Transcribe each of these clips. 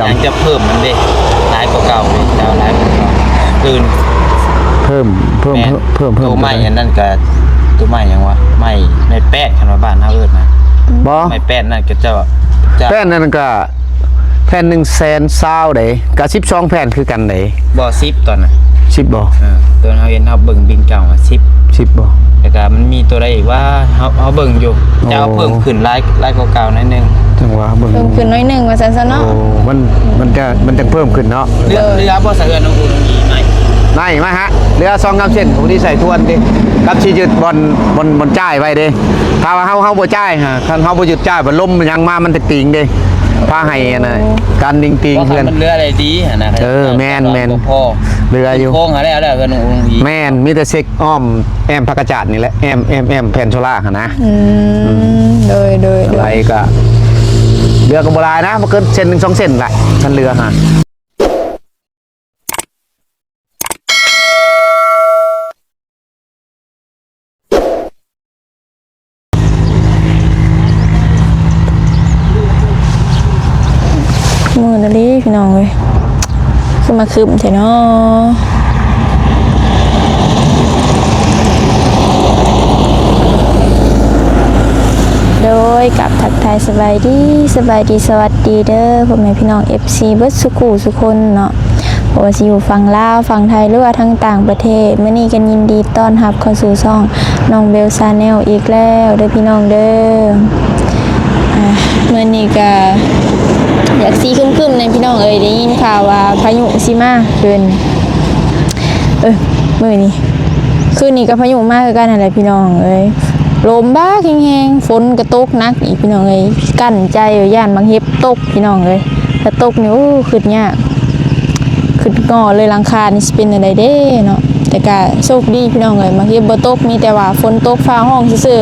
ຍັງຈະເພີ່ມມັນເດ້ ຫຼາຍກວ່າເກົ່າເດ້ ເຈົ້າ ຫຼາຍກວ່າເກົ່າ ຕື່ນ ເພີ່ມ ເພີ່ມ ແມ່ນ ເພີ່ມ ເພີ່ມ ໂຕໃໝ່ ໂຕໃດ ອັນນັ້ນກະ ໂຕໃໝ່ຫຍັງວະ ໃໝ່ ໃໝ່ແປ້ນ ຄັນວ່າບ້ານເຮົາເອີ້ນນະ ບໍ່ ໃໝ່ແປ້ນນັ້ນກະເຈົ້າ ເຈົ້າ ແປ້ນນັ້ນກະ ແຜ່ນໜຶ່ງແສນຊາວເດ້ ກະສິບສອງແຜ່ນຄືກັນເດ້ ບໍ່ ສິບຕອນນະ ສິບບໍ່ ເອີ ຕອນເຮົາເຫັນ ເຮົາເບິ່ງບິນເກົ່າ ສິບ ສິບບໍ່ ແລ້ວກະມັນມີໂຕໃດອີກວະ ເຮົາ ເຮົາເບິ່ງຢູ່ ແຕ່ວ່າເພີ່ມຂຶ້ນຫຼາຍ ຫຼາຍກວ່າເກົ່າໜ້ອຍໜຶ່ງ ຈັ່ງວ່າເບິ່ງ ເພີ່ມຂຶ້ນໜ້ອຍໜຶ່ງວ່າຊັ້ນຊະເນາະ ໂອ້ ມັນ ມັນຈະ ມັນຈະເພີ່ມຂຶ້ນເນາະ ເຫຼືອ ເຫຼືອບໍ່ສະເຮືອນຂອງອຸນມີໄໝ ໄໝ ມາຫາ ເຫຼືອສອງສາມເສັ້ນ ຂອງທີ່ໃສ່ທວນເດ້ ກັບຊິຍຶດບ່ອນ ບ່ອນ ບ່ອນຈ່າຍໄວ້ເດ້ ຖ້າວ່າເຮົາ ເຮົາບໍ່ຈ່າຍຫາ ຄັນເຮົາບໍ່ຢຸດຈ່າຍ ບັດລົມຫຍັງມາ ມັນຈະຕີງເດ້ ພາໃຫ້ອັນນັ້ນ ການດິງຕີງ ເພື່ອນ ມັນເຫຼືອໄດ້ດີຫັ້ນນະ ເອີ ແມ່ນໆ ເຫຼືອຢູ່ ໂຄງຫັ້ນແຫຼະ ເຮືອນຂອງອຸນມີ ແມ່ນ ມີແຕ່ເຊັກອ້ອມແອ້ມພາກກະຈາດນີ້ແຫຼະ ແອ້ມ ແອ້ມ ແອ້ມແຜ່ນໂຊລາຫັ້ນນະ ອືມ ອືມ ໂດຍ ໂດຍ ໂດຍ ໄຫຼກະ ເຫຼືອກະບໍ່ຫຼາຍນະ ບໍ່ເກີນເສັ້ນໜຶ່ງສອງເສັ້ນລະ ຄັນເຫຼືອຫາ. ມື້ນະລີພີ່ນ້ອງເອີຍ ຄືມາຄຶ້ມແທ້ເນາະ ໂດຍ ກັບທັກທາຍສະບາຍດີ ສະບາຍດີ ສະຫວັດດີເດີ ພໍ່ແມ່ພີ່ນ້ອງ ເອັຟຊີ ເບິດສູ່ຄູ່ສູ່ຄົນເນາະ ບໍ່ວ່າຊິຢູ່ຝັ່ງລາວ ຝັ່ງໄທ ຫຼືວ່າທາງຕ່າງປະເທດ ມື້ນີ້ກໍຍິນດີຕ້ອນຮັບເຂົ້າສູ່ຊ່ອງນ້ອງເບວ Channel ອີກແລ້ວເດີພີ່ນ້ອງເດີ ອ່າ ມື້ນີ້ກໍຢາກຊິຄຶ້ມໆແດ່ພີ່ນ້ອງເອີຍ ໄດ້ຍິນຂ່າວວ່າພາຍຸຊິມາຄືນ ເອີ ມື້ນີ້ ຄືນນີ້ກໍພາຍຸມາຄືກັນຫັ້ນແຫຼະພີ່ນ້ອງເອີຍ ລົມບາກແຮງໆ ຝົນກໍຕົກໜັກອີກພີ່ນ້ອງເອີຍ ກັ້ນໃຈຢ້ານໝາກເຫັບຕົກພີ່ນ້ອງເອີຍ ຖ້າຕົກນີ້ ໂອ້ ຄຶດຍາກ ຄຶດງໍ້ເລີຍ ຫຼັງຄານີ້ຊິເປັນແນວໃດເດ້ເນາະ ແຕ່ກະໂຊກດີພີ່ນ້ອງເອີຍ ໝາກເຫັບບໍ່ຕົກ ມີແຕ່ວ່າຝົນຕົກຟ້າຮ້ອງຊື່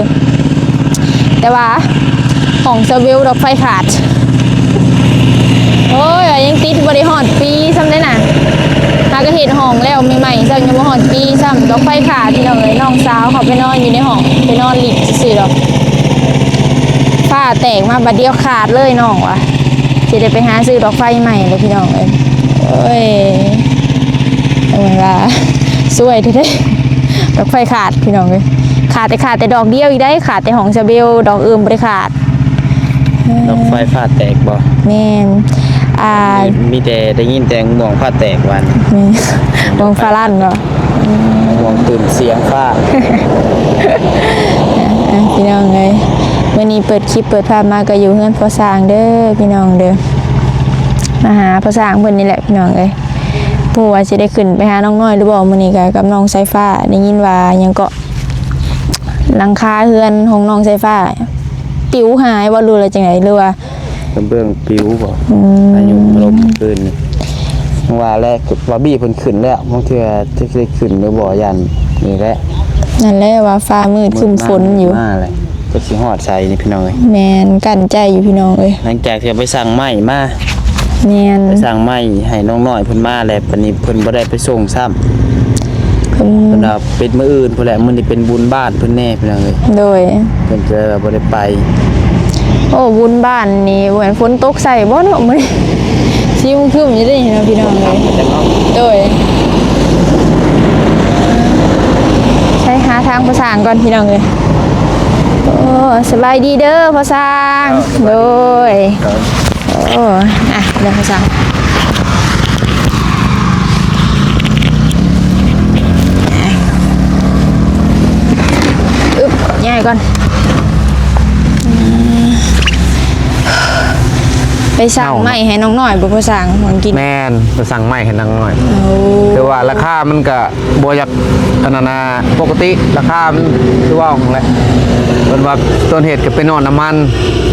ໆ ແຕ່ວ່າຫ້ອງຊາວເບວດອກໄຟຂາດ ໂອ້ຍ ວ່າຍັງຕິດບໍ່ໄດ້ຮອດປີຊ້ຳເດ້ນະ ຫາກະເຮັດຫ້ອງແລ້ວໃໝ່ໆຊ້ຳ ຍັງບໍ່ຮອດປີຊ້ຳ ດອກໄຟຂາດພີ່ນ້ອງເອີຍ ນ້ອງສາວເຂົາໄປນອນຢູ່ໃນຫ້ອງ ໄປນອນລິດຊື່ໆດອກ ຟ້າແຕກມາບາດດຽວຂາດເລີຍນ້ອງວ່າ ຊິໄດ້ໄປຫາຊື້ດອກໄຟໃໝ່ແລ້ວພີ່ນ້ອງເອີຍ ໂອ້ຍ ໂອ້ຍ ວ່າຊວຍແທ້ໆ ດອກໄຟຂາດພີ່ນ້ອງເອີຍ ຂາດແຕ່ ຂາດແຕ່ດອກດຽວອີກໄດ໋ ຂາດແຕ່ຫ້ອງຊາວເບວ ດອກອື່ນບໍ່ໄດ້ຂາດ ດອກໄຟຟ້າແຕກບໍ່? ແມ່ນ ອ່າ ມີ ມີແຕ່ໄດ້ຍິນແຕ່ງວງຟ້າແຕກວ່າ ແມ່ນ ວງຟ້າລັ່ນບໍ່? ອືມ ຫວ່າງຕື່ມສຽງຟ້າ ອ່ະ ພີ່ນ້ອງເອີຍ ມື້ນີ້ເປີດຄລິບເປີດພາບມາກໍຢູ່ເຮືອນພໍ່ຊ່າງເດີພີ່ນ້ອງເດີ ມາຫາພໍ່ຊ່າງເພິ່ນນີ້ແຫຼະພີ່ນ້ອງເອີຍ ບໍ່ຮູ້ວ່າຊິໄດ້ຂຶ້ນໄປຫານ້ອງນ້ອຍຫຼືບໍ່ ມື້ນີ້ກໍກັບນ້ອງສາຍຟ້າ ໄດ້ຍິນວ່າຫຍັງເກາະ ຫຼັງຄາເຮືອນຂອງນ້ອງສາຍຟ້າປິວຫາຍບໍ່ ຫຼືວ່າຈັ່ງໃດ ຫຼືວ່າ ກະເບື້ອງປິວບໍ່? ອືມ ພາຍຸລົມຄືນນີ້ ວ່າແລ້ວ ບາບີເພິ່ນຂຶ້ນແລ້ວ ບາງເທື່ອຈະໄດ້ຂຶ້ນຫຼືບໍ່ ຢ້ານນີ້ແຫຼະ ນັ້ນແຫຼະ ວ່າຟ້າມືດຄຶ້ມຝົນຢູ່ ມາແລ້ວ ຈັກຊິຮອດໃສນີ້ພີ່ນ້ອງເອີຍ ແມ່ນ ກັ້ນໃຈຢູ່ພີ່ນ້ອງເອີຍ ຫຼັງຈາກທີ່ໄປສັ່ງໄມ້ມາ ແມ່ນ ໄປສັ່ງໄມ້ໃຫ້ນ້ອງນ້ອຍເພິ່ນມາແລ້ວ ບາດນີ້ເພິ່ນບໍ່ໄດ້ໄປສົ່ງຊ້ຳ ເພິ່ນ ເພິ່ນວ່າ ເປັນມື້ອື່ນພຸ້ນແຫຼະ ມື້ນີ້ເປັນບຸນບ້ານເພິ່ນແດ່ພີ່ນ້ອງເອີຍ ໂດຍ ເພິ່ນກໍເລີຍວ່າບໍ່ໄດ້ໄປ ໂອ້ ບຸນບ້ານນີ້ບໍ່ແມ່ນຝົນຕົກໃສ່ບໍ່ເນາະມື້ນີ້ ຊິຄຶ້ມໆຢູ່ເດ້ເນາະພີ່ນ້ອງເອີຍ ໂດຍ ໃຊ້ຫາທາງພໍ່ຊ່າງກ່ອນພີ່ນ້ອງເອີຍ ໂອ້ ສະບາຍດີເດີພໍ່ຊ່າງ ໂດຍ ໂອ້ ອ່ະ ເດີ ພໍ່ຊ່າງ ອຶບ ຍ້າຍກ່ອນ ອືມ ໄປສັ່ງໄມ້ໃຫ້ນ້ອງນ້ອຍບໍ່ ພໍ່ຊ່າງ ຫວັງກິນ ແມ່ນ ໄປສັ່ງໄມ້ໃຫ້ນ້ອງນ້ອຍ ໂອ້ ແຕ່ວ່າລາຄາມັນກະ ບໍ່ຢາກອັນນັ້ນນະ ປົກກະຕິລາຄາມັນຄືເວົ້າຫັ້ນແຫຼະ ເພິ່ນວ່າຕົ້ນເຫດກໍເປັນຍ້ອນນ້ຳມັນ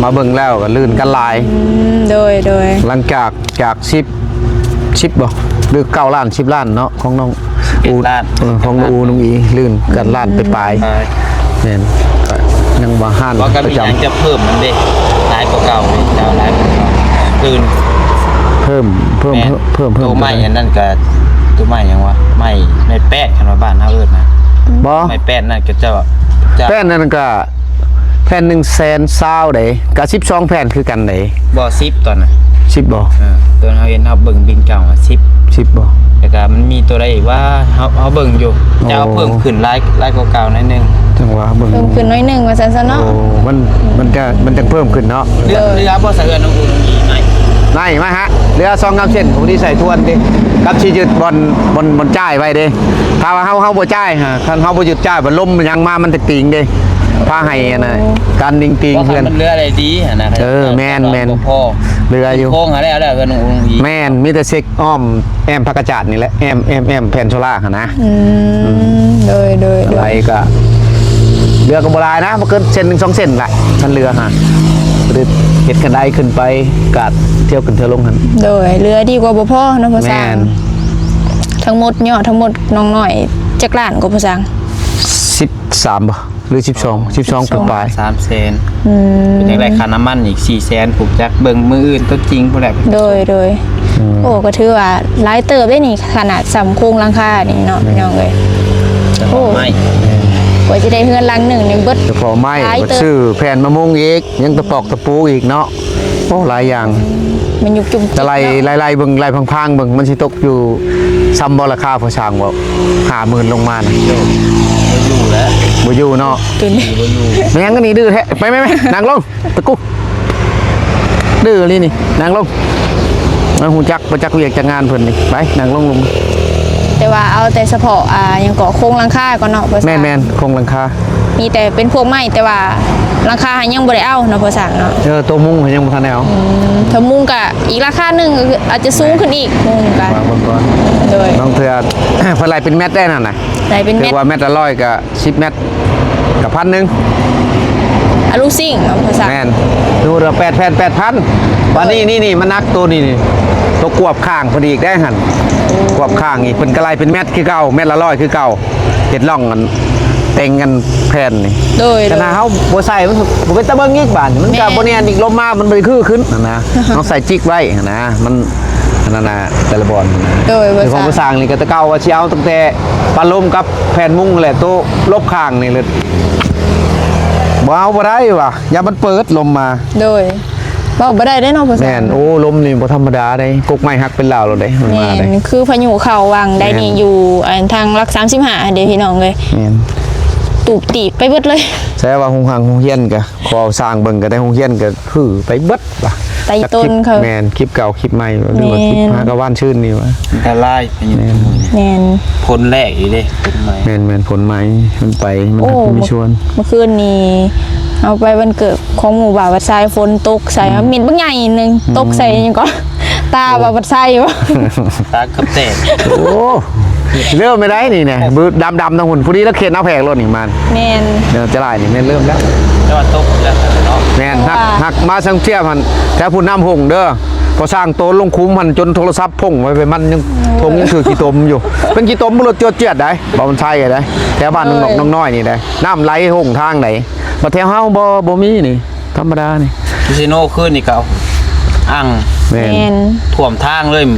ມາເບິ່ງແລ້ວກໍລື່ນກັນຫຼາຍ ອືມ ໂດຍ ໂດຍ ຫຼັງຈາກ ຈາກສິບ ສິບບໍ່ ຫຼືເກົ້າລ້ານ ສິບລ້ານເນາະ ຂອງນ້ອງ ສິບເອັດລ້ານ ເອີ ຂອງນ້ອງອູ ນ້ອງອີ ລື່ນກັນລ້ານປາຍໆ ປາຍ ແມ່ນ ຍັງວ່າຮ້ານ ເວົ້າກັນ ປະຈຳ ມີຫຍັງຈະເພີ່ມມັນເດ້ ຫຼາຍກວ່າເກົ່າເດ້ ເຈົ້າ ຫຼາຍກວ່າເກົ່າ ຕື່ນ ເພີ່ມ ເພີ່ມ ແມ່ນ ເພີ່ມ ເພີ່ມ ໂຕໃໝ່ ໂຕໃໝ່ ອັນນັ້ນກະ ໂຕໃໝ່ຫຍັງວະ ໃໝ່ ໃໝ່ແປ້ນ ຄັນວ່າບ້ານເຮົາເອີ້ນນະ ບໍ່ ໃໝ່ແປ້ນນັ້ນກະເຈົ້າ ເຈົ້າ ແປ້ນນັ້ນກະ ແຜ່ນໜຶ່ງແສນຊາວເດ້ ກະສິບສອງແຜ່ນຄືກັນເດ້ ບໍ່ ສິບຕອນນະ ສິບບໍ່ ເອີ ຕອນເຮົາ ເຫັນເຮົາເບິ່ງບິນເກົ່າ ສິບ ສິບບໍ່? ແລ້ວກໍມັນມີຕົວໃດອີກວ່າເຮົາ ເຮົາເບິ່ງຢູ່ ໂອ້ ຈະເອົາເພີ່ມຂຶ້ນຫຼາຍ ຫຼາຍກວ່າເກົ່າໜ້ອຍໜຶ່ງ. ຈັ່ງວ່າເບິ່ງ ເພີ່ມຂຶ້ນໜ້ອຍໜຶ່ງວ່າຊັ້ນຊະເນາະ. ໂອ້ ມັນ ມັນກະ ມັນຈັ່ງເພີ່ມຂຶ້ນເນາະ. ເຫຼືອ ເຫຼືອບໍ່ສະເຮືອນນ້ອງອຸ່ນມີໄມ້ ໄມ້ມາຫະ ເຫຼືອສອງສາມເສັ້ນ ຜູ້ທີ່ໃສ່ທວນເດ້ ກັບຊິຍຶດບ່ອນ ບ່ອນ ບ່ອນຈ່າຍໄວ້ເດ້. ຖ້າວ່າເຮົາ ເຮົາບໍ່ຈ່າຍຫະ ຄັນເຮົາບໍ່ຢຸດຈ່າຍ ບັດລົມຫຍັງມາມັນຈະຕີງເດ້ ພາໃຫ້ອັນນ່າ ໂອ້ ກັນດິງຕີງເຮືອນ ມັນເຫຼືອໄດ້ດີຫັ້ນນະ. ເອີ ແມ່ນໆ ບໍ່ພໍ ເຫຼືອຢູ່ ໂຄງຫາແລ້ວ ແລ້ວເຮືອນອຸງອີກ ແມ່ນ ມີແຕ່ເຊັກອ້ອມແອ້ມພາກກະຈາດນີ້ແຫຼະ ແອ້ມ ແອ້ມ ແອ້ມແຜ່ນໂຊລາຫັ້ນນະ. ອືມ ອືມ ໂດຍ ໂດຍ ໂດຍ ໄປກໍເຫຼືອກໍບໍ່ຫຼາຍນະ ບໍ່ເກີນເສັ້ນໜຶ່ງສອງເສັ້ນລະ ຄັນເຫຼືອຫະ ເຮັດຄັນໄດຂຶ້ນໄປ ກາດທ່ຽວຂຶ້ນທ່ຽວລົງຫັ້ນ. ໂດຍ ເຫຼືອດີກວ່າບໍ່ພໍເນາະ ພໍ່ຊ່າງ. ແມ່ນ ທັງໝົດ ຍອດທັງໝົດນ້ອງນ້ອຍຈັກລ້ານກໍພໍ່ຊ່າງ? ສິບສາມບໍ່ ຫຼື ສິບສອງ ສິບສອງ ສິບສອງ ປາຍໆ ສາມແສນ. ອືມ ເປັນຈັ່ງໃດຄ່ານ້ຳມັນອີກສີ່ແສນ ຜູ້ຈັກເບິ່ງມື້ອື່ນຕົວຈິງພຸ້ນແຫຼະ. ໂດຍ ໂດຍ ອືມ ໂອ້ ກໍຖືວ່າຫຼາຍເຕີບເດ້ນີ້ ຂະໜາດສ່ຳໂຄງຫຼັງຄານີ້ເນາະ ແມ່ນ ພີ່ນ້ອງເອີຍ. ສະເພາະ ໂອ້ ໄມ້ ກວ່າຈະໄດ້ເຮືອນຫຼັງໜຶ່ງນີ້ເບິດ ສະເພາະໄມ້ ຫຼາຍເຕີບ ຊື້ແຜ່ນມາມຸງອີກ ຍັງຕະປອກຕະປູອີກເນາະ. ໂອ້ ຫຼາຍຢ່າງ ມັນຍຸກຈຸ້ມ ແຕ່ໄລ່ ເນາະ ໄລ່ໆເບິ່ງ ໄລ່ພາງໆເບິ່ງ ມັນຊິຕົກຢູ່ຊ່ຳບໍ່ລາຄາພໍ່ຊ່າງບໍ່ ຫ້າໝື່ນລົງມານະ? ໂອ້ ບໍ່ຢູ່ແລ້ວ ບໍ່ຢູ່ເນາະ ຕົວນີ້ ບໍ່ຢູ່. ແມ່ນຫຍັງອັນນີ້ດື້ແທ້ ໄປໆໆ ນັ່ງລົງຕະກຸ ດື້ອີ່ຫຼີນີ້ ນັ່ງລົງ ມາຮູ້ຈັກບໍ່ຈັກວຽກຈັກງານເພິ່ນນີ້ ໄປນັ່ງລົງ ລົງ. ແຕ່ວ່າເອົາແຕ່ສະເພາະ ອ່າ ຫຍັງເກາະ ໂຄງຫຼັງຄາກ່ອນເນາະ ແມ່ນໆ ໂຄງຫຼັງຄາ ມີແຕ່ເປັນພວກໄມ້ ແຕ່ວ່າຫຼັງຄາຍັງບໍ່ໄດ້ເອົາເນາະ ພໍ່ຊ່າງເນາະ. ເອີ ຕົວມຸງຍັງບໍ່ທັນໄດ້ເອົາ. ອືມ ຖ້າມຸງກະອີກລາຄາໜຶ່ງ ກໍຄືອາດຈະສູງຂຶ້ນອີກ ມຸງກະ ວາງເບິ່ງກ່ອນ. ໂດຍ ບາງເທື່ອ ເພິ່ນໄລ່ເປັນແມັດໄດ້ນັ້ນນະ ໄລ່ເປັນແມັດ ຖືວ່າແມັດລະຮ້ອຍ ກະສິບແມັດ ກະພັນໜຶ່ງ ອາລູຊິງເນາະ ພໍ່ຊ່າງ. ແມ່ນ ດູລະແປດແຜ່ນ ແປດພັນ. ບາດນີ້ ນີ້ໆ ມັນໜັກໂຕນີ້ ນີ້ ໂຕກວບຂ້າງເພິ່ນອີກໄດ໋ຫັ້ນ ກວບຂ້າງອີກ ເພິ່ນກະໄລ່ເປັນແມັດຄືເກົ່າ ແມັດລະຮ້ອຍຄືເກົ່າ. ເຮັດຮ່ອງອັນ ແຕ່ງອັນແຜ່ນນີ້ ໂດຍ ຄັນຖ້າເຮົາບໍ່ໃສ່ ມັນບໍ່ເປັນຕາເບິ່ງອີກ ບາດນີ້ມັນກະ ແມ່ນ ບໍ່ແໜ້ນອີກ ລົມມາມັນບໍ່ໄດ້ຄືຂຶ້ນຫັ້ນນະ. ເຮົາໃສ່ຈິກໄວ້ຫັ້ນນະ ມັນອັນນັ້ນນະ ແຕ່ລະບ່ອນຫັ້ນນະ. ໂດຍ ແຕ່ຂອງ ພໍ່ຊ່າງນີ້ກໍແຕ່ເກົ່າວ່າຊິເອົາຕັ້ງແຕ່ພັດລົມກັບແຜ່ນມຸງແຫຼະ ໂຕຫຼົບຂ້າງນີ້ເລີຍ ບໍ່ເອົາບໍ່ໄດ້ວ່າ ຢ້ານມັນເປີດລົມມາ. ໂດຍ ເວົ້າບໍ່ໄດ້ເດ້ເນາະ ພໍ່ຊ່າງ. ແມ່ນ ໂອ້ ລົມນີ້ບໍ່ທຳມະດາເດ້ ກົກໄມ້ຫັກເປັນລາວໂລດເດ້ ມັນມາເດ້. ແມ່ນ ຄືພາຍຸເຂົ້າຫວ່າງໃດນີ້ ແມ່ນ ຢູ່ອັນທາງຫຼັກສາມສິບຫ້າເດ້ພີ່ນ້ອງເອີຍ. ແມ່ນ ຕູບຕີບໄປເບິດເລີຍ. ແຕ່ວ່າໂຮງຮັງໂຮງຮຽນກະ ຂໍສ້າງເບິ່ງກະໄດ້ ໂຮງຮຽນກະຄືໄປເບິດ ໄປຕົ້ນເຂົາ. ແມ່ນ ຄລິບເກົ່າຄລິບໃໝ່ ຫຼືວ່າຄລິບ ແມ່ນ ຫາກະຫວ່ານຊື່ນນີ້ວ່າ ອັນຕະລາຍ. ແມ່ນ ແມ່ນ ຝົນແລກອີກເດ້ ຝົນໃໝ່. ແມ່ນໆ ຝົນໃໝ່ ມັນໄປ ມັນ ໂອ້ ມີຊວນ. ມື້ຄືນນີ້ເຮົາໄປວັນເກີດຂອງໝູ່ບ່າວວັດຊາຍ ຝົນຕົກໃສ່ ອືມ ເມັດບັກໃຫຍ່ໜຶ່ງ ອືມ ຕົກໃສ່ຫຍັງກໍ ຕາວ່າ ໂອ້ ວັດຊາຍບໍ່ ຕາເກືອບແຕກ. ໂອ້ ເລີ່ມໄດ້ນີ້ນະ ບືດດຳໆ ທັງພຸ້ນ ພໍດີລະເຂດນາແພກໂລດນີ້ມາ. ແມ່ນ ເດີ ຈະຫຼາຍນີ້ແມ່ນເລີ່ມແລ້ວ ແຕ່ວ່າຕົກແລ້ວເນາະ. ແມ່ນ ຫາກ ຫາກມາສັງທຽບຫັ້ນ ແຖວພຸ້ນນ້ຳຫົງເດີ ພໍສ້າງໂຕນລົງຂຸມຫັ້ນ ຈົນໂທລະສັບພົງໄວ້ ໄປມັນຍັງ ໂອ້ ທົງຍັງຖືກຂີ້ຕົມຢູ່ ເປັນຂີ້ຕົມບໍ່ລົດຈວດຈຽດໄດ໋ ບໍ່ມັນໃຊ້ໄດ໋ ແຖວບ້ານ ໂອ້ຍ ນ້ອງນ້ອຍນີ້ໄດ໋ ນ້ຳໄຫຼຫົງທາງໃດ໋ ບັດແຖວເຮົາບໍ່ ບໍ່ມີນີ້ ທຳມະດານີ້. ຢູ່ເຊໂນຄືນນີ້ກໍອັ່ງ ແມ່ນ ແມ່ນ ຖ້ວມທາງເລີຍ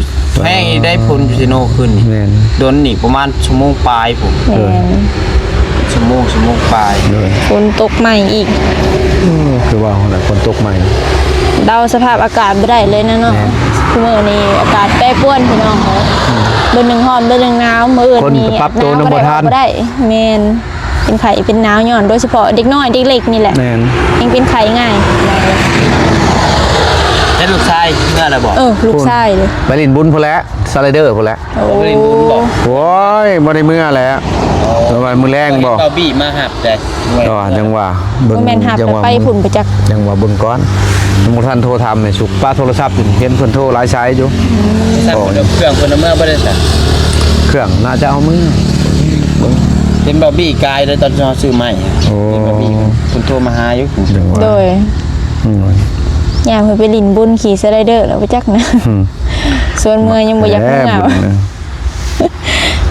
ແຮງອີກໄດ໋ ຝົນຢູ່ເຊໂນຄືນນີ້. ແມ່ນ ດົນນີ້ປະມານຊົ່ວໂມງປາຍພຸ້ນ. ແມ່ນ ເອີ ຊົ່ວໂມງ ຊົ່ວໂມງປາຍ. ໂດຍ ຝົນຕົກໃໝ່ອີກ. ອືມ ຄືວ່າຫັ້ນແຫຼະ ຝົນຕົກໃໝ່ ເດົາສະພາບອາກາດບໍ່ໄດ້ເລີຍນະເນາະ. ແມ່ນ ມື້ນີ້ອາກາດແປປວນພີ່ນ້ອງເອີຍ. ອືມ ເດືອນໜຶ່ງຮ້ອນ ເດືອນໜຶ່ງໜາວ ມື້ອື່ນນີ້ ຄົນກໍປັບໂຕນຳບໍ່ທັນ ອອກບໍ່ໄດ້. ແມ່ນ ເປັນໄຂ້ເປັນໜາວ ຍ້ອນໂດຍສະເພາະເດັກນ້ອຍເດັກເລັກນີ້ແຫຼະ. ແມ່ນ ຍັງເປັນໄຂ້ງ່າຍ. ແລ້ວລູກຊາຍເມືອແລ້ວບໍ່? ເອີ ລູກຊາຍເດ້ ໄປຫຼິ້ນບຸນພຸ້ນແຫຼະ ສະໄລເດີພຸ້ນແຫຼະ. ໂອ້ ໄປຫຼິ້ນບຸນບໍ່? ໂອ້ຍ ບໍ່ໄດ້ເມືອແຫຼະ ເພາະວ່າມື້ແລງບໍ່ ເຂົາບີມາຮັບໄດ໋. ກໍວ່າຈັ່ງວ່າ ເບິ່ງ ບໍ່ແມ່ນຮັບ ຈັ່ງວ່າ ໄປພຸ້ນໄປຈັກ ຈັ່ງວ່າເບິ່ງກ່ອນ ຍັງບໍ່ທັນໂທຖາມແມ່ສຸກ ປະໂທລະສັບຢູ່ ເຫັນເພິ່ນໂທຫຼາຍສາຍຢູ່. ອືມ ສັບເຄື່ອງເພິ່ນເອົາເມືອບໍ່ໄດ້ຊະ? ເຄື່ອງໜ້າຈະເອົາເມືອ ເຫັນບ່າວບີກາຍເລີຍ ຕອນເຮົາຊື້ໃໝ່. ໂອ້ ເຫັນບ່າວບີເພິ່ນໂທມາຫາຢູ່. ຈັ່ງວ່າ ໂດຍ ອືມ ຍາມເພິ່ນໄປຫຼິ້ນບຸນຂີ່ສະໄລເດີແລ້ວບໍ່ຈັກນະ. ອືມ ຊວນເມືອຍັງບໍ່ຢາກເມືອ.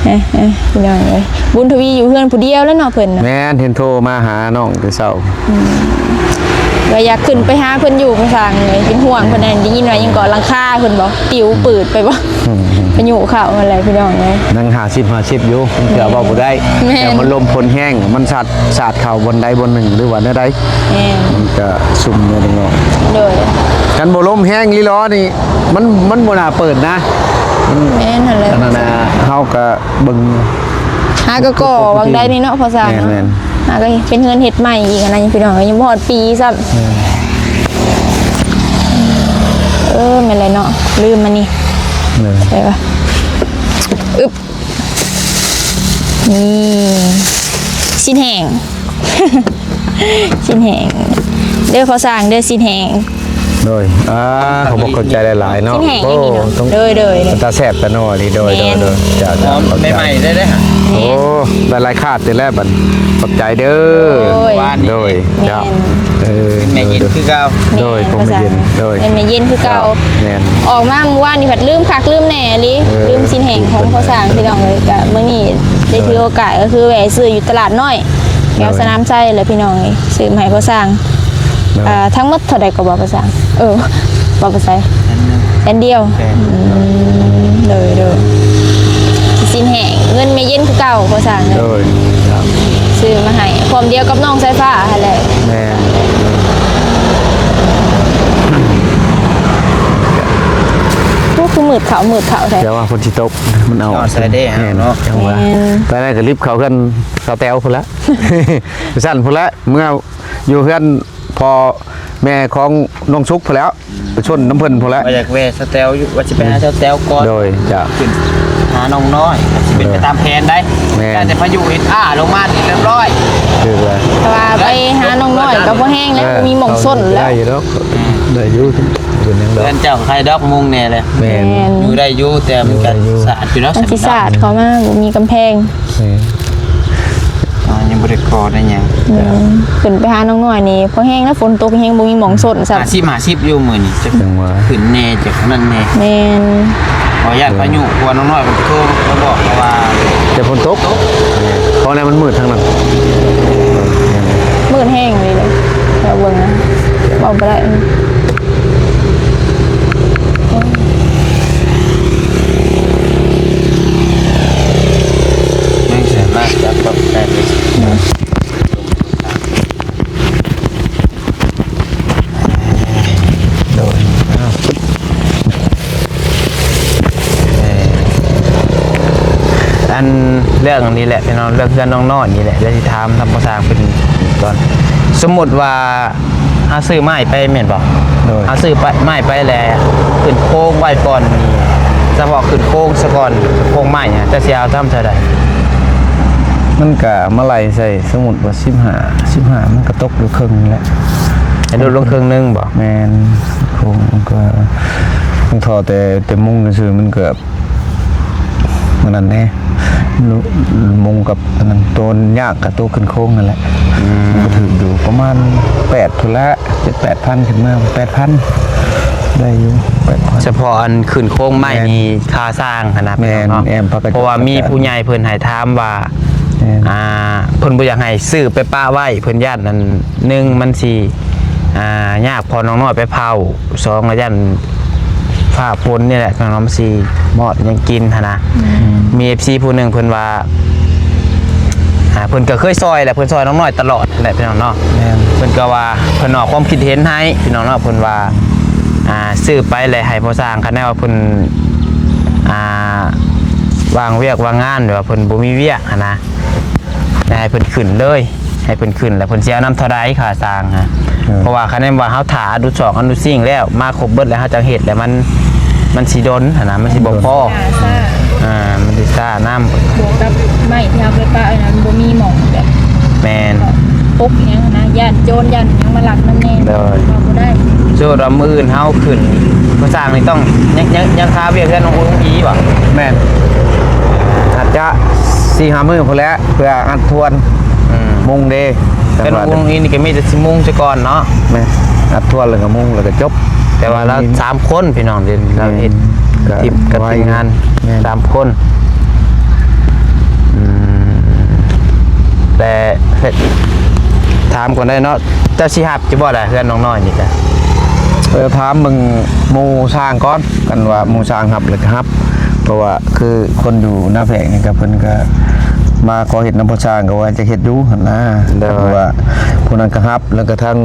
ເອີ ເອີ ພີ່ນ້ອງເອີຍ ບຸນທະວີຢູ່ເຮືອນຜູ້ດຽວແລ້ວເນາະເພິ່ນນະ. ແມ່ນ ເຫັນໂທມາຫານ້ອງແຕ່ເຊົ້າ. ອືມ ວ່າຢາກຂຶ້ນໄປຫາເພິ່ນຢູ່ພາສາເອີຍ ເປັນຫ່ວງເພິ່ນ. ແມ່ນ ໄດ້ຍິນວ່າຫຍັງເກາະ ຫຼັງຄາເພິ່ນບໍ່ ປິວ ອືມ ປືດໄປບໍ່? ອືມ ພາຍຸເຂົ້າຫັ້ນແຫຼະພີ່ນ້ອງເອີຍ. ຍັງຫ້າສິບຫ້າສິບຢູ່ ມັນເກືອບເວົ້າບໍ່ໄດ້. ແມ່ນ ແຕ່ວ່າລົມຝົນແຮງ ມັນສາດ ສາດເຂົ້າບ່ອນໃດບ່ອນໜຶ່ງ ຫຼືວ່າແນວໃດ ແມ່ນ ມັນກະຊຸ່ມແດ່ເນາະ. ໂດຍ ຄັນບໍ່ລົມແຮງອີ່ຫຼີນີ້ ມັນ ມັນບໍ່ໜ້າເປີດນະ. ແມ່ນຫັ້ນແຫຼະ. ອັນນັ້ນນະ ເຮົາກະເບິ່ງ ຫາກໍກໍ່ຫວ່າງໃດນີ້ເນາະ ພໍ່ຊ່າງເນາະ. ແມ່ນໆ ຫາກໍເປັນເຮືອນເຮັດໃໝ່ອີກຫັ້ນນະພີ່ນ້ອງເອີຍ ຍັງບໍ່ຮອດປີຊ້ຳ. ແມ່ນ ເອີ ແມ່ນແຫຼະເນາະ ລືມມານີ້. ແມ່ນ ໃສ່ວ່າ ອຶບ ນີ້ ຊີ້ນແຫ້ງ ຊີ້ນແຫ້ງເດີພໍ່ຊ່າງເດີ ຊີ້ນແຫ້ງ. ໂດຍ ອ່າ ຂອບອົກຂອບໃຈຫຼາຍໆເນາະ. ຊີ້ນແຫ້ງ ໂອ້ ນີ້ເນາະ ໂດຍໆ ເປັນຕາແຊບຕານົວນີ້. ໂດຍໆ ເຈົ້າໆ ຂອບໃຈ ໃໝ່ໆເດີເດີ. ໂອ້ ໄດ້ຫຼາຍຄາດຕິແລ້ວບັດ ຂອບໃຈເດີ. ໂດຍ ໂດຍ ເຈົ້າ ແມ່ນ ເອີ ແມ່ເຢັນຄືເກົ່າ. ໂດຍ ແມ່ນ ຜົມແມ່ເຢັນ ໂດຍ ແມ່ນແມ່ເຢັນຄືເກົ່າ. ເຈົ້າ ແມ່ນ ອອກມາມື້ວານນີ້ພັດລືມຄັກລືມແນ່ອີ່ຫຼີ ເອີ ລືມຊີ້ນແຫ້ງຂອງພໍ່ຊ່າງພີ່ນ້ອງເອີຍ. ກະມື້ນີ້ໄດ້ຖືໂອກາດ ໂດຍ ກໍຄືແວ່ຊື້ຢູ່ຕະຫຼາດນ້ອຍ ແຖວ ໂດຍ ສະໜາມໄຊແຫຼະພີ່ນ້ອງເອີຍ ຊື້ມາໃຫ້ພໍ່ຊ່າງ. ໂດຍ ອ່າ ທັງໝົດເທົ່າໃດກໍບໍ່ພໍ່ຊ່າງ? ເອີ ບໍ່ໄປໃສ ແສນດຽວ. ແສນ ອືມ ໂດຍໆ ຊີ້ນແຫ້ງ ເງິນແມ່ເຢັນຄືເກົ່າພໍ່ຊ່າງເອີຍ. ໂດຍ ຊື້ມາໃຫ້ ພ້ອມດຽວກັບນ້ອງສາຍຟ້າຫັ້ນແຫຼະ. ແມ່ນ ໂອ້ ຄືມືດເຂົ້າ ມືດເຂົ້າແທ້. ແຕ່ວ່າຝົນຊິຕົກ ມັນເອົາ ຍອດໃສ່ເດ້ ແມ່ນ ເນາະ ຈັ່ງວ່າ. ແມ່ນ ໄປໄດ້ກໍລິບເຂົ້າເຮືອນສາວແຕວພຸ້ນລະ ຊັ້ນພຸ້ນລະ ເມືອ ຢູ່ເຮືອນພໍ່ແມ່ຂອງນ້ອງສຸກພຸ້ນແຫຼ້ວ ໄປຊົນນຳເພິ່ນພຸ້ນແຫຼະ. ວ່າຢາກແວ່ສະແຕວຢູ່ ວ່າຊິໄປຫາສະແຕວກ່ອນ. ໂດຍ ເຈົ້າ ຂຶ້ນຫານ້ອງນ້ອຍ ກໍຊິເປັນໄປຕາມແຜນໄດ໋. ແມ່ນ ແຕ່ພາຍຸເຮັດອ້າລົງມານີ້ຮຽບຮ້ອຍ ຖືກແລ້ວ. ແຕ່ວ່າໄປຫານ້ອງນ້ອຍກໍບໍ່ແຮງແລ້ວ ເອີ ບໍ່ມີໝ່ອງຊົນແລ້ວ. ໄດ້ຢູ່ດອກ ອືມ ໄດ້ຢູ່ ເປັນຫຍັງດອກ. ເຮືອນເຈົ້າໃຄດອກມຸງແດ່ແຫຼະ. ແມ່ນ ແມ່ນ ຢູ່ໄດ້ຢູ່ ແຕ່ມັນກໍ ຢູ່ໄດ້ຢູ່ ສະອາດຢູ່ເນາະ. ມັນຊິສະອາດເຂົ້າມາ ບໍ່ມີກຳແພງ. ແມ່ນ ອ່າ ຍັງບໍ່ໄດ້ກໍ່ໄດ້ຫຍັງ. ອືມ ຂຶ້ນໄປຫານ້ອງນ້ອຍນີ້ພໍແຮງແລ້ວ ຝົນຕົກແຮງ ບໍ່ມີໝ່ອງຊົນຊ້ຳ. ຫ້າສິບຫ້າສິບຢູ່ມື້ນີ້ ຈັກ ຈັ່ງວ່າ ຂຶ້ນແດ່ ຈັກນັ້ນແດ່. ແມ່ນ ຂໍຢ້ານພາຍຸ ເອີ ເພາະວ່ານ້ອງນ້ອຍເພິ່ນໂທມາບອກແລ້ວວ່າ ແຕ່ຝົນຕົກ ຕົກ ເພາະນັ້ນມັນມືດທາງນັ້ນ ມືດແຮງອີ່ຫຼີເດ້ ເຈົ້າເບິ່ງນະ ເວົ້າບໍ່ໄດ້. ໂດຍ ເອີ ອັນເລື່ອງນີ້ແຫຼະພີ່ນ້ອງ ເລື່ອງເຮືອນນ້ອງນ້ອຍນີ້ແຫຼະ ດຽວຊິຖາມທາງພໍ່ຊ່າງເພິ່ນກ່ອນ. ສົມມຸດວ່າ ເຮົາຊື້ໄມ້ໄປແມ່ນບໍ່? ໂດຍ ເຮົາຊື້ໄປ ໄມ້ໄປແລ້ວຂຶ້ນໂຄງໄວ້ກ່ອນນີ້ ສະເພາະຂຶ້ນໂຄງສະກ່ອນ ໂຄງໄມ້ນະ ເຈົ້າຊິເອົາສ່ຳເທົ່າໃດ? ມັນກະມາໄລ່ໃສ່ ສົມມຸດວ່າສິບຫ້າ ສິບຫ້າ ມັນກະຕົກຢູ່ເຄິ່ງນີ້ແຫຼະ ໃຫ້ຫຼຸດລົງເຄິ່ງໜຶ່ງບໍ່? ແມ່ນ ໂຄງມັນກະ ມັນທໍ່ແຕ່ ແຕ່ມຸງຊື່ມັນກະ ມັນນັ້ນແດ່ ມຸງກັບອັນນັ້ນ ໂຕຍາກກະໂຕຂຶ້ນໂຄງຫັ້ນແຫຼະ. ອືມ ມັນກະຖືກຢູ່ປະມານແປດພຸ້ນລະ ເຈັດແປດພັນ ຂຶ້ນມາແປດພັນ ໄດ້ຢູ່ແປດພັນ. ສະເພາະອັນຂຶ້ນໂຄງໄມ້ນີ້ ແມ່ນ ຄ່າສ້າງຫັ້ນນະ ແມ່ນ ເນາະ ແອມ ເພາະວ່າມີຜູ້ໃຫຍ່ເພິ່ນໃຫ້ຖາມວ່າ ແມ່ນ ອ່າ ເພິ່ນບໍ່ຢາກໃຫ້ຊື້ໄປປະໄວ້ ເພິ່ນຢ້ານອັນ ໜຶ່ງ ມັນຊິ ອ່າ ຍາກ ເພາະນ້ອງນ້ອຍໄປເຝົ້າ ສອງ ລະຢ້ານຟ້າຝົນນີ້ແຫຼະ ນ້ອງນ້ອຍມັນຊິມອດຫຍັງກິນຫັ້ນນະ. ອືມ ມີເອັຟຊີຜູ້ໜຶ່ງເພິ່ນວ່າ ອ່າ ເພິ່ນກໍເຄີຍຊ່ອຍແຫຼະ ເພິ່ນຊ່ອຍນ້ອງນ້ອຍຕະຫຼອດແຫຼະພີ່ນ້ອງເນາະ. ແມ່ນ ເພິ່ນກໍວ່າເພິ່ນອອກຄວາມຄິດເຫັນໃຫ້ພີ່ນ້ອງເນາະ ເພິ່ນວ່າ ອ່າ ຊື້ໄປແລ້ວໃຫ້ພໍ່ຊ່າງ ຄັນແນວວ່າເພິ່ນ ອ່າ ວ່າງວຽກວ່າງງານ ຫຼືວ່າເພິ່ນບໍ່ມີວຽກຫັ້ນນະ ແລ້ວໃຫ້ເພິ່ນຂຶ້ນເລີຍ ໃຫ້ເພິ່ນຂຶ້ນ ແລ້ວເພິ່ນຊິເອົານຳເທົ່າໃດຄ່າສ້າງນະ. ເອີ ເພາະວ່າຄັນແມ່ນວ່າເຮົາຖ້າອະນຸສອງອະນຸສິງແລ້ວ ມາຄົບເບິດແລ້ວ ເຮົາຈັ່ງເຮັດ ແລ້ວມັນ ມັນຊິດົນຫັ້ນນະ ມັນຊິບໍ່ພໍ ມັນຊິຊ້າ ອ່າ ມັນຊິຊ້ານຳ ບວກກັບໄມ້ທີ່ເຮົາໄປປະໄວ້ນັ້ນ ມັນບໍ່ມີໝ່ອງແບບ ແມ່ນ ປົກຫຍັງນະ ຢ້ານໂຈນ ຢ້ານຫຍັງມາລັກນຳແດ່. ໂດຍ ເວົ້າບໍ່ໄດ້. ສົມມຸດວ່າມື້ອື່ນເຮົາຂຶ້ນ ຜູ້ສ້າງນີ້ຕ້ອງ ຍັງ ຍັງ ຍັງຄາວຽກເຮືອນນ້ອງອຸງອີບໍ່? ແມ່ນ ອາດຈະສີ່ຫ້າມື້ພຸ້ນແຫຼະ ເພື່ອອັດທວນ ອືມ ມຸງເດ້. ແຕ່ວ່າ ແຕ່ນ້ອງອຸງອີນີ້ກໍມີແຕ່ຊິມຸງຊະກ່ອນເນາະ. ແມ່ນ ອັດທວນແລ້ວກໍມຸງ ແລ້ວກໍຈົບ. ແຕ່ວ່າລາວ ມີ ສາມຄົນພີ່ນ້ອງ ເດ ລາວເຮັດ ແມ່ນ ກັບທີມງານ ແມ່ນ ສາມຄົນ. ອືມ ແຕ່ ຖາມກ່ອນໄດ້ເນາະ ເຈົ້າຊິຮັບຢູ່ບໍ່ລະ ເຮືອນນ້ອງນ້ອຍນີ້ກະ? ເອີ ຖາມເບິ່ງໝູ່ຊ່າງກ່ອນ ຄັນວ່າໝູ່ຊ່າງຮັບແລ້ວກໍຮັບ ເພາະວ່າຄືຄົນຢູ່ນາແພກນີ້ກໍ ເພິ່ນກໍມາຂໍເຮັດນຳພໍ່ຊ່າງ ກໍວ່າຈະເຮັດຢູ່ຫັ້ນນະ. ໂດຍ ເພາະວ່າຜູ້ນັ້ນກໍຮັບ ແລ້ວກໍທັງ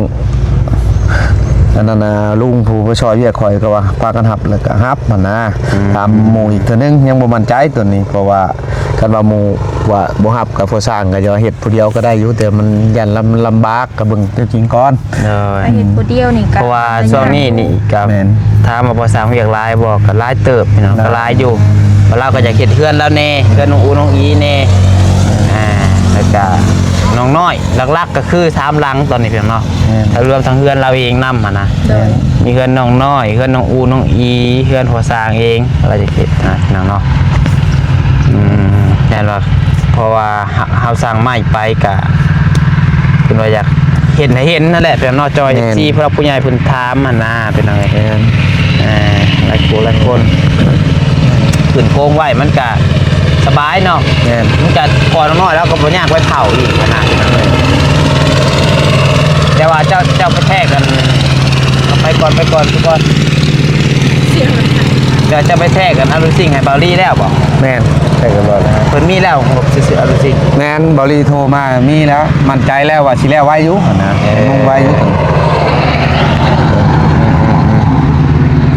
ອັນນັ້ນນະ ລຸງຜູ້ມາຊ່ອຍວຽກຂ້ອຍກໍວ່າພາກັນຮັບ ແລ້ວກໍຮັບຫັ້ນນະ. ອືມ ຖາມໝູ່ອີກເທື່ອໜຶ່ງ ຍັງບໍ່ໝັ້ນໃຈຕົວນີ້ ເພາະວ່າຄັນວ່າໝູ່ວ່າບໍ່ຮັບ ກໍພໍ່ຊ່າງກໍຈະວ່າເຮັດຜູ້ດຽວກໍໄດ້ຢູ່ ແຕ່ມັນຢ້ານລຳ ລຳບາກ ກໍເບິ່ງຕົວຈິງກ່ອນ. ໂດຍ ໄປເຮັດຜູ້ດຽວນີ້ກໍ ເພາະວ່າຊ່ວງນີ້ນີ້ກໍ ແມ່ນ ຖາມວ່າພໍ່ຊ່າງວຽກຫຼາຍບໍ່ ກໍຫຼາຍເຕີບພີ່ນ້ອງ ກໍຫຼາຍຢູ່. ວ່າລາວກໍຢາກເຮັດເຮືອນລາວແດ່ ເຮືອນນ້ອງອູນ້ອງອີແດ່ ອ່າ ແລ້ວກໍນ້ອງນ້ອຍ ຫຼັກໆກໍຄືສາມຫຼັງຕອນນີ້ພີ່ນ້ອງເນາະ. ແມ່ນ ຖ້າລວມທັງເຮືອນລາວເອງນຳຫັ້ນນະ. ໂດຍ ມີເຮືອນນ້ອງນ້ອຍ ເຮືອນນ້ອງອູນ້ອງອີ ເຮືອນພໍ່ຊ່າງເອງ ລາວຈະເຮັດຫັ້ນນະພີ່ນ້ອງເນາະ. ອືມ ແມ່ນວ່າ ເພາະວ່າເຮົາ ເຮົາສ້າງໃໝ່ໄປກະ ເພິ່ນວ່າຢາກເຮັດໃຫ້ເຫັນຫັ້ນແຫຼະ ພີ່ນ້ອງເນາະ. ຈອຍ ແມ່ນ ເອັຟຊີ ຜູ້ຫຼັກຜູ້ໃຫຍ່ເພິ່ນຖາມຫັ້ນນະ ພີ່ນ້ອງເອີຍ. ແມ່ນ ເອີ ຫຼາຍຜູ້ຫຼາຍຄົນ ຂຶ້ນໂຄງໄວ້ມັນກະສະບາຍເນາະ. ແມ່ນ ມັນກະ ພໍນ້ອງນ້ອຍລາວກໍບໍ່ຍາກໄປເຜົາອີກຫັ້ນນະ. ແມ່ນ ແຕ່ວ່າເຈົ້າ ເຈົ້າໄປແທກກັນ ເອົາໄປກ່ອນ ໄປກ່ອນ ໄປກ່ອນ. ເຈົ້າ ເຈົ້າໄປແທກກັນອາລູຊິງໃຫ້ເບົາລີແລ້ວບໍ່? ແມ່ນ ແທກກັນແລ້ວ. ເພິ່ນມີແລ້ວ ງົບຊື້ອາລູຊິງ. ແມ່ນ ເບົາລີໂທມາມີແລ້ວ ໝັ້ນໃຈແລ້ວວ່າຊິແລ້ວໄວຢູ່ຫັ້ນນະ. ເອີ ມຸງໄວຢູ່.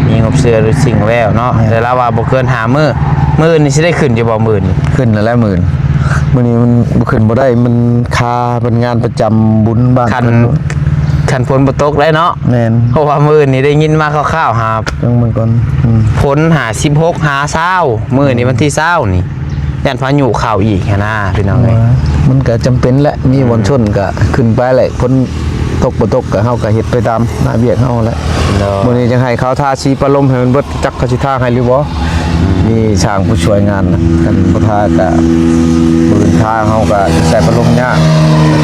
ມີງົບຊື້ອາລູຊິງແລ້ວເນາະ. ແມ່ນ ແຕ່ລາວວ່າບໍ່ເກີນຫ້າມື້. ມື້ອື່ນນີ້ຊິໄດ້ຂຶ້ນຢູ່ບໍ່? ມື້ອື່ນນີ້ຂຶ້ນແລ້ວແຫຼະ. ມື້ອື່ນ ມື້ນີ້ມັນບໍ່ຂຶ້ນບໍ່ໄດ້ ມັນຄາເປັນງານປະຈຳບຸນບ້ານ. ຄັນ ເພິ່ນ ຄັນຝົນບໍ່ຕົກໄດ້ເນາະ. ແມ່ນ ເພາະວ່າມື້ນີ້ໄດ້ຍິນມາຄ່າວໆ ຫາ ເບິ່ງເບິ່ງກ່ອນ. ອືມ ຝົນຫາສິບຫົກ ຫາຊາວ ມື້ນີ້ວັນທີຊາວນີ້ ຢ້ານພາຍຸເຂົ້າອີກຫັ້ນນະ ພີ່ນ້ອງເອີຍ. ມັນກໍຈຳເປັນແຫຼະ ມີບ່ອນຊົນກໍຂຶ້ນໄປແຫຼະ. ອືມ ຝົນຕົກບໍ່ຕົກກໍເຮົາກໍເຮັດໄປຕາມໜ້າວຽກເຮົາແຫຼະ. ໂດຍ ມື້ນີ້ຈັ່ງໃຫ້ເຂົາທາສີປະລົມໃຫ້ມັນເບິດ ຈັກເຂົາຊິທາໃຫ້ຫຼືບໍ່. ມີຊ່າງຜູ້ຊ່ວຍງານນະ ຄັນບໍ່ທາກະ ມື້ອື່ນທາ ເຮົາກະໃສ່ປະລົມຍາກ.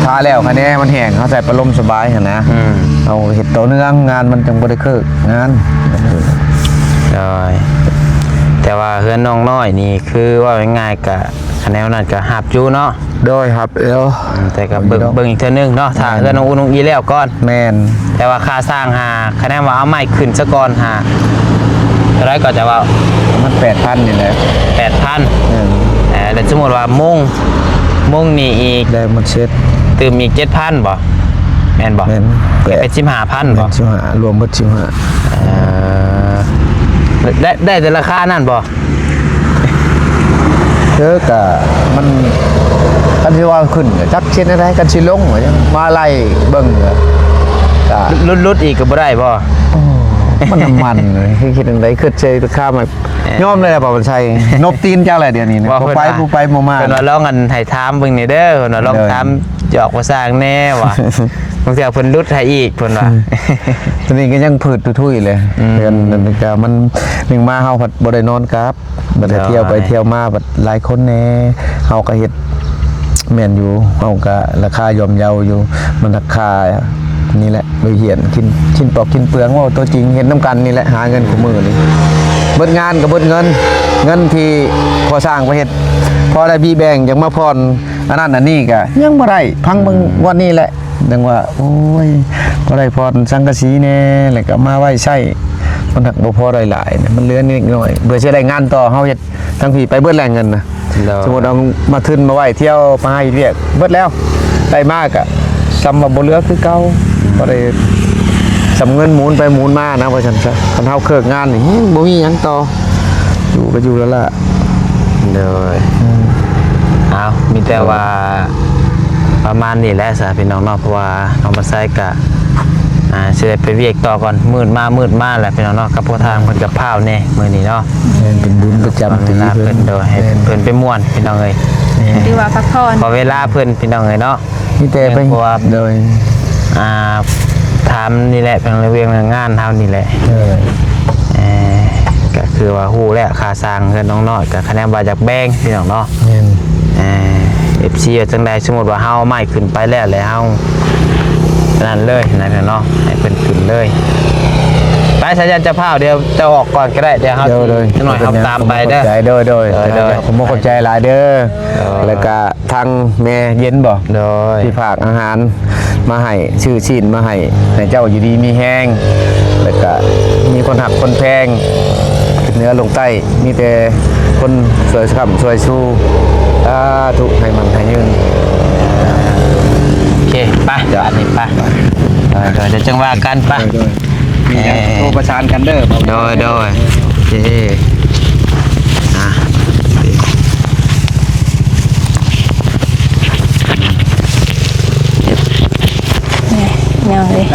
ທາແລ້ວຄະແນມັນແຫ້ງ ເຮົາໃສ່ປະລົມສະບາຍຫັ້ນນະ. ອືມ ເຮົາເຮັດຕໍ່ເນື່ອງ ງານມັນຈັ່ງບໍ່ໄດ້ເຄີກງານ. ໂດຍ ແຕ່ວ່າເຮືອນນ້ອງນ້ອຍນີ້ ຄືເວົ້າງ່າຍໆ ກະຄະແນວນັ້ນກະຮັບຢູ່ເນາະ. ໂດຍ ຮັບແລ້ວ. ອືມ ແຕ່ກໍເບິ່ງ ເບິ່ງອີກເທື່ອໜຶ່ງເນາະ ຖ້າ ແມ່ນ ເຮືອນນ້ອງອູນ້ອງອີແລ້ວກ່ອນ. ແມ່ນ ແຕ່ວ່າຄ່າສ້າງຫາ ຄະແນນວ່າເອົາໄມ້ຂຶ້ນຊະກ່ອນຫາ ເທົ່າໃດກໍຈະເວົ້າ ປະມານແປດພັນນີ້ແຫຼະ. ແປດພັນ. ແມ່ນ ເອີ ແລ້ວສົມມຸດວ່າມຸງ ມຸງນີ້ອີກ ໄດ້ໝົດເສັດ ຕື່ມອີກເຈັດພັນບໍ່? ແມ່ນບໍ່? ແມ່ນ ເປັນສິບຫ້າພັນບໍ່? ແມ່ນ ສິບຫ້າ ລວມເບິດສິບຫ້າ. ເອີ ໄດ້ ໄດ້ແຕ່ລາຄານັ້ນບໍ່? ເອີ ກະມັນ ຄັນຊິວ່າຂຶ້ນກະຈັກຊິເຮັດແນວໃດ ຄັນຊິລົງກະຍັງມາໄລ່ເບິ່ງ ກະ ກະຫຼຸດ ຫຼຸດອີກກະບໍ່ໄດ້ບໍ່? ໂອ້ ມັນນ້ຳມັນ ເຮັດຈັ່ງໃດ ຄຶດໃສ່ລາຄາ ເອີ ຍອມເລີຍແຫຼະ ບ່າວບຸນໄຊ ນົບຕີນຈັກແຫຼະດຽວນີ້ນະ ບໍ່ ບໍ່ໄປ ເພິ່ນວ່າ ບໍ່ໄປບໍ່ມາ ເພິ່ນວ່າລອງອັນໃຫ້ຖາມເບິ່ງນີ້ເດີ ເພິ່ນວ່າລອງ ເອີ ຖາມ ຈອກພາສາແດ່ວ່າ ບາງເທື່ອເພິ່ນຫຼຸດໃຫ້ອີກ ເພິ່ນວ່າ ຕົວນີ້ກໍຍັງຜືດທຸຍໆເລີຍ. ອືມ ເດືອນນັ້ນກະມັນ ໜຶ່ງມາເຮົາພັດບໍ່ໄດ້ນອນກັບ ບັດໄດ້ ໂດຍ ທ່ຽວໄປທ່ຽວມາ ບັດຫຼາຍຄົນແດ່ ເຮົາກໍເຮັດ ແມ່ນຢູ່ ເຮົາກໍລາຄາຍ່ອມເຍົາຢູ່ ມັນລາຄານີ້ແຫຼະ ໄປຮຽນກິນ ກິນປອກກິນເປືອງ ເວົ້າຕົວຈິງ ເຮັດນຳກັນນີ້ແຫຼະ ຫາເງິນຄູ່ມື້ນີ້ ເບິດງານກໍເບິດເງິນ ເງິນທີ່ກໍ່ສ້າງໄປເຮັດ ພໍໄດ້ບີແບ່ງ ຢາກມາຜ່ອນ ອັນນັ້ນອັນນີ້ກະຍັງບໍ່ໄດ້ ພັງເບິ່ງ ອືມ ງວດນີ້ແຫຼະ ຈັ່ງວ່າ ໂອ້ຍ ບໍ່ໄດ້ຜ່ອນສັງກະສີແດ່ ແລ້ວກະມາໄວ້ໃຊ້ ມັນຫາກບໍ່ພໍໄດ້ຫຼາຍນະ ມັນເຫຼືອນິດໜ້ອຍ ເພື່ອຊິໄດ້ງານຕໍ່ ເຮົາເຮັດທັງພີ້ໄປເບິດແລ້ວເງິນນະ. ໂດຍ ສົມມຸດເອົາມາທຶນມາໄວ້ທ່ຽວ ມາຫາເຮັດວຽກເບິດແລ້ວ ໄດ້ມາກະສ່ຳວ່າບໍ່ເຫຼືອຄືເກົ່າ ບໍ່ໄດ້ສ່ຳເງິນໝູນໄປໝູນມານະ ວ່າຊັ້ນຊະ ຄັນເຮົາເລີກງານນີ້ ບໍ່ມີຫຍັງຕໍ່ ຢູ່ກໍຢູ່ແລ້ວລະ. ໂດຍ ອືມ ເອົາ ມີແຕ່ວ່າ ປະມານນີ້ແຫຼະຊະພີ່ນ້ອງເນາະ ເພາະວ່ານ້ອງບັນໄຊກະ ອ່າ ຊິໄດ້ໄປວຽກຕໍ່ກ່ອນ ມືດມາມືດມາແຫຼະພີ່ນ້ອງເນາະ ກັບພໍ່ທາງເພິ່ນກັບພ້າວແດ່ມື້ນີ້ເນາະ ແມ່ນ ເປັນບຸນປະຈຳປີເພິ່ນ ເພິ່ນ ໂດຍ ໃຫ້ເພິ່ນໄປມ່ວນພີ່ນ້ອງເອີຍ ຖືວ່າພັກຜ່ອນ ຂໍເວລາເພິ່ນພີ່ນ້ອງເອີຍເນາະ. ມີແຕ່ໄປ ແມ່ນ ເພາະວ່າ ໂດຍ ອ່າ ຖາມນີ້ແຫຼະ ເລື່ອງວຽກເລື່ອງງານເຮົານີ້ແຫຼະ ເອີ ເອີ ກໍຄືວ່າຮູ້ແລ້ວ ຄ່າສ້າງເຮືອນນ້ອງນ້ອຍ ກໍຄະແນນວ່າຢາກແບ່ງພີ່ນ້ອງເນາະ ແມ່ນ ເອີ ເອັຟຊີ ວ່າຈັ່ງໃດ ສົມມຸດວ່າເຮົາເອົາໄມ້ຂຶ້ນໄປແລ້ວ ແລ້ວເຮົາ ນັ້ນເລີຍນະເນາະ ໃຫ້ເພິ່ນຂຶ້ນເລີຍ ໄປ ສາຍຍານເຈົ້າພາວ ດຽວເຈົ້າອອກກ່ອນກໍໄດ້ ດຽວເຮົາ ໂດຍ ໂດຍ ຈັກໜ້ອຍເຮົາຕາມໄປເດີ ຂອບໃຈ ໂດຍ ໂດຍ ໂດຍ ໂດຍ ໂດຍ ຂອບໃຈຫຼາຍເດີ ໂດຍ ແລ້ວກະ ທາງແມ່ເຢັນບໍ່? ໂດຍ ທີ່ຝາກອາຫານມາໃຫ້ ຊື້ຊີ້ນມາໃຫ້ ໃຫ້ເຈົ້າຢູ່ດີມີແຮງ ແລ້ວກະມີຄົນຮັກຄົນແພງ ຂຶ້ນເໜືອລົງໃຕ້ ມີແຕ່ ຄົນຊ່ວຍຄ້ຳຊ່ວຍຊູ ສາທຸ ໃຫ້ໝັ້ນໃຫ້ຍືນ. ໂອເຄ ໄປ ອັນນີ້ໄປ ໂດຍໆ ດຽວຈັ່ງວ່າກັນ ໄປ ໂດຍໆ ມີຫຍັງ ເອີ ໂທປະສານກັນເດີ. ໂດຍໆ ໂອເຄ ອ່າ ນີ້ ພີ່ນ້ອງເອີຍ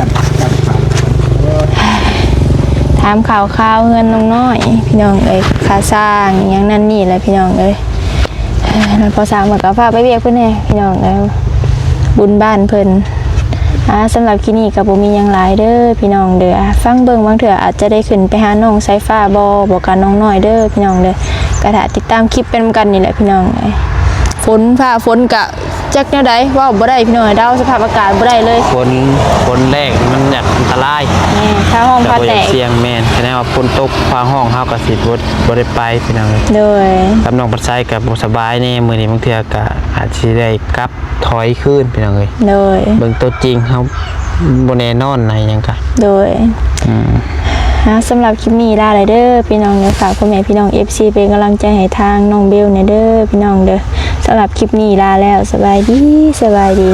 ຖາມຂ່າວຄາວເຮືອນນ້ອງນ້ອຍ ພີ່ນ້ອງເອີຍ ຄ່າສ້າງຫຍັງນັ້ນນີ້ແຫຼະ ພີ່ນ້ອງເອີຍ. ເອີ ແລ້ວພໍ່ຊ່າງເພິ່ນກໍພາໄປວຽກເພິ່ນແດ່ ພີ່ນ້ອງເອີຍ ບຸນບ້ານເພິ່ນ. ອ່າ ສຳລັບຄລິບນີ້ກໍບໍ່ມີຫຍັງຫຼາຍເດີ ພີ່ນ້ອງເດີ. ອ່າ ຟັງເບິ່ງ ບາງເທື່ອອາດຈະໄດ້ຂຶ້ນໄປຫານ້ອງສາຍຟ້າບໍ່ ບໍ່ກະນ້ອງນ້ອຍເດີ ພີ່ນ້ອງເດີ. ກໍຖ້າຕິດຕາມຄລິບໄປນຳກັນນີ້ແຫຼະ ພີ່ນ້ອງເອີຍ. ຝົນ ຟ້າຝົນກະຈັກແນວໃດ ເວົ້າບໍ່ໄດ້ ພີ່ນ້ອງເອີຍ ເດົາສະພາບອາກາດບໍ່ໄດ້ເລີຍ. ຝົນ ຝົນແລງມັນຢາກອັນຕະລາຍ ແມ່ນ ຟ້າຮ້ອງ ກໍ ຟ້າ ບໍ່ ແຕ ຢາກ ກສ່ຽງ. ແມ່ນ ຄະແນນວ່າຝົນຕົກຟ້າຮ້ອງ ເຮົາກໍຊິບໍ່ ບໍ່ໄດ້ໄປ ພີ່ນ້ອງເອີຍ. ໂດຍ ກັບນ້ອງພັດໄຊກໍບໍ່ສະບາຍແດ່ ມື້ນີ້ບາງເທື່ອກໍອາດຊິໄດ້ກັບ ຖອຍຄືນ ພີ່ນ້ອງເອີຍ. ໂດຍ ເບິ່ງຕົວຈິງເຮົາບໍ່ແນ່ນອນໃນຫຍັງກະ ໂດຍ ອືມ ອ່າ ສຳລັບຄລິບນີ້ລາແລ້ວເດີ ພີ່ນ້ອງເດີ. ຝາກພໍ່ແມ່ພີ່ນ້ອງ ເອັຟຊີ ເປັນກຳລັງໃຈໃຫ້ທາງນ້ອງເບວແດ່ເດີ ພີ່ນ້ອງເດີ. ສຳລັບຄລິບນີ້ລາແລ້ວ ສະບາຍດີ ສະບາຍດີ.